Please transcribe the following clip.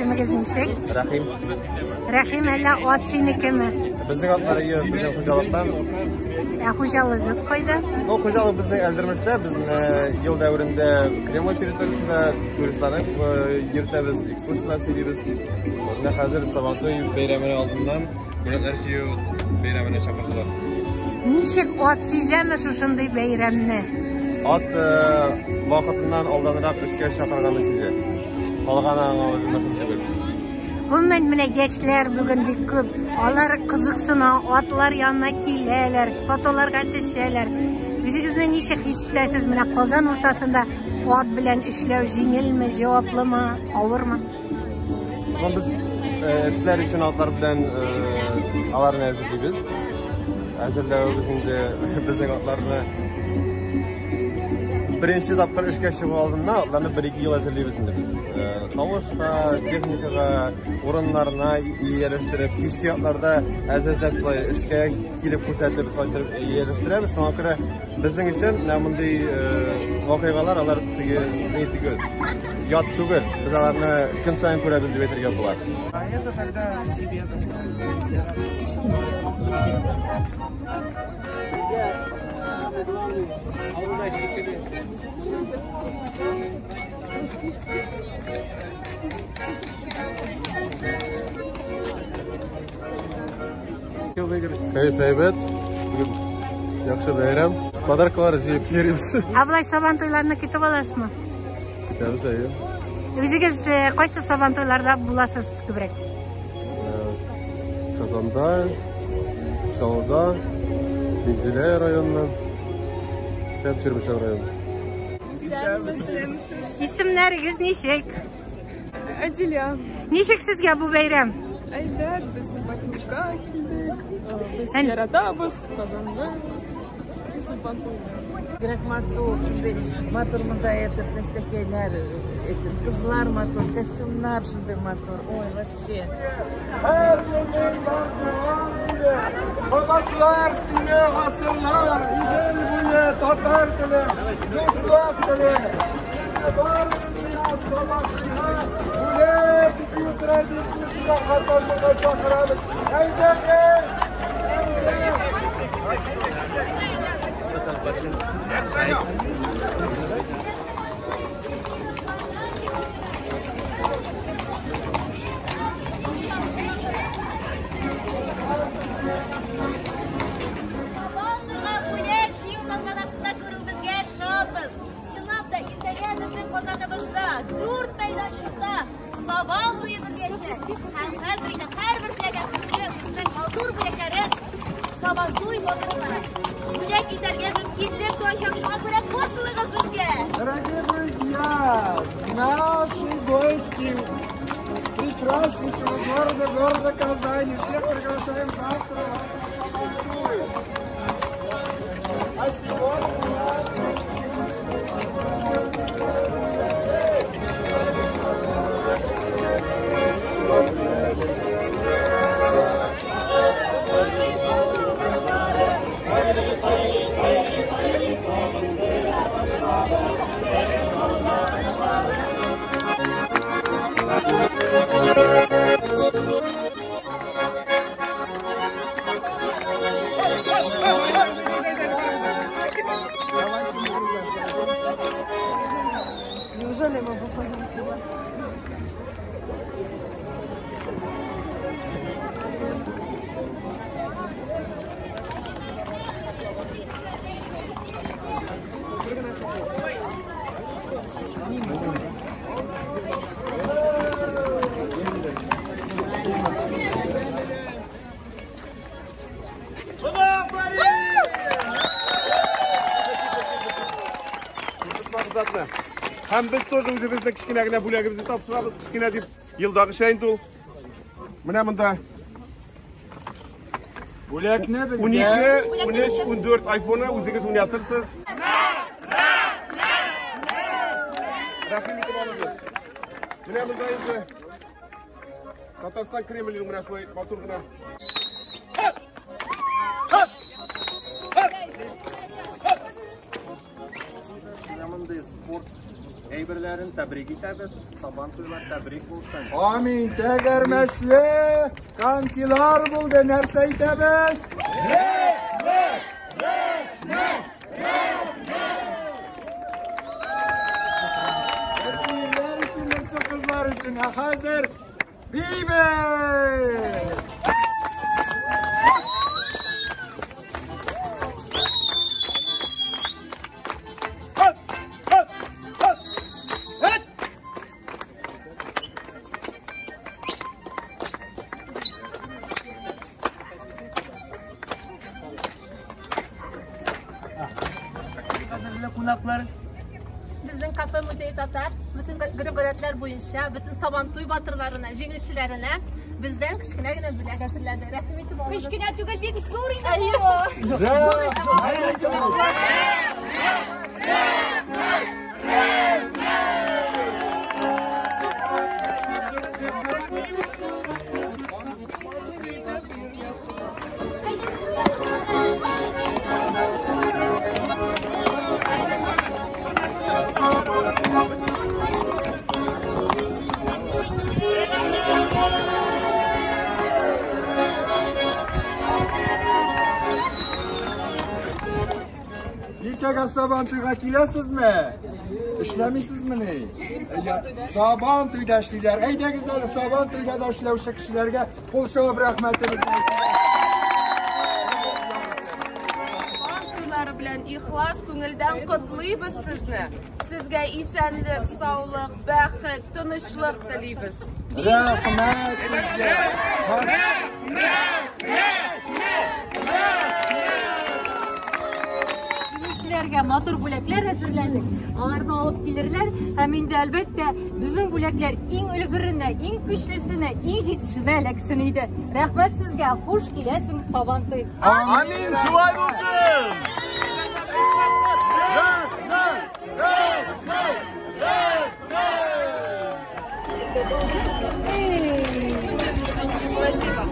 Исемегез ничек? Рәхим. Рәхим, әллә ат синекеме? Безнең атлар ие безнең хуҗалыктан. Ә хуҗалыгыз кайда? Ну, хуҗалык безнең Әлдермештә, без менә ел дәверендә Кремль территориясендә туристларны йөртәбез, экскурсияләр сөйлибез. Менә хәзер Сабантуй бәйрәме алдыннан бүләкләр җыю бәйрәменә чакырдылар. Ничек ат сизәме шушындый бәйрәмне? Ат вакытыннан алданрак эшкә чакырганны сизә. Калганы аңа уже мөһим түгел. Гомумән, менә яшьләр бүген бик күп. Алар кызыксына, атлар янына киләләр, фотоларга төшәләр. Үзегезне ничек хис итәсез? Менә Казан уртасында ат белән эшләү җиңелме, җаваплымы, авырмы? Ну, без эшләр өчен атлар белән аларны әзерлибез. Әзерләвебез инде безнең атларны беренче тапкыр эшкә чыгу алдыннан атларны бер-ике ел әзерлибез инде без. Тавышка, техникага, урыннарына ияләштереп, кичке якларда әз-әзләп шулай эшкә килеп күрсәтеп, шулай итеп ияләштерәбез. Шуңа күрә безнең өчен менә мондый вакыйгалар алар теге ни түгел, ят түгел. Без аларны көн саен күрәбез дип әйтергә була. А это тогда в себе. Кәеф әйбәт. Бүген яхшы бәйрәм. Подаркалар җыеп йөрибез. Ә болай Сабантуйларны көтеп аласызмы? Көтәбез, әйе. Үзегез кайсы Сабантуйларда буласыз күбрәк? Казанда, Чаллыда, Минзәлә районында һәм Чирмешән районында. Исемнәрегез ничек? Әдилә. Ничек сезгә бу бәйрәм? Әйбәт, без Сабантуйга килдек. Без яратабыз Казанны. Сабантуйны. Бигрәк матур, шундый матур монда этот нәрсәкәйләр, этот кызлар матур, костюмнар шундый матур. Ой, вообще. Һәр елның бар туган иле, кабатлар сине гасырлар, Идел буе татар теле, дуслык теле. Сезне барыгызны да Сабантуйга бүләк итү традициясендә катнашырга чакырабыз. Әйдәгез! Сабантуйга бүләк җыю тантанасында күрүебезгә шатбыз. Чынлап та, иртәгә безнең Казаныбызда дүрт мәйданчыкта Сабан туе гөрләячәк. Һәм хәзер инде һәрбер теләгән кеше үзенең матур бүләкләрен Сабантуй батырлары бүләк итәргә мөмкинлек туачак. Шуңа күрә кушылыгыз безгә. Дорогие друзья, наши гости прекраснейшего города, города Казани. Всех приглашаем завтра вас на Сабантуй. А сегодня у нас... Неужели мы попадем туда? Затны. Һәм без тоже үзебезнең кечкенә генә бүләгебезне тапшырабыз. Кечкенә дип елдагыча инде ул. Менә монда Бүләкне безгә 12, 13, 14 айфоны үзегез уйнатырсыз. Рәхим итеп алыгыз. Менә монда инде Татарстан Кремленең менә шулай матур гына. Менә мондый спорт әйберләр җиңүләрен тәбрик итәбез. Сабан туйлар тәбрик булсын. Амин. Тәгәрмәчле конькилар булды. Нәрсә әйтәбез? Рәхмәт! Рәхмәт! Рәхмәт! Ирләр өчен, берсе кызлар өчен. Ә хәзер биибез! Кадерле кунаклар, Безнең кафе музей татар бөтен гореф-гадәтләр буенча, бөтен Сабантуй батырларына, җиңүчеләренә бездән кечкенә генә бүләк әзерләде. Рәхим итеп алыгыз. Кечкенә түгел, бик зур инде бу. Иртәгә Сабантуйга киләсезме? Эшләмисезмени? Сабантуйда эшлиләр. Әйдәгез әле Сабантуйда да эшләүче кешеләргә кул чабып рәхмәтебезне әйтәбез. Сабан туйлары белән ихлас күңелдән котлыйбыз сезне. Сезгә исәнлек, саулык, бәхет, тынычлык телибез. Рәхмәт сезгә. Җиңүчеләргә матур бүләкләр әзерләдек. Аларны алып килерләр һәм инде әлбәттә безнең бүләкләр иң өлгеренә, иң көчлесенә, иң җитешенә эләксен иде. Рәхмәт сезгә, хуш киләсең Сабантуй. Амин, шулай булсын! Рәхмәт! Рәхмәт! Рәхмәт! Спасибо.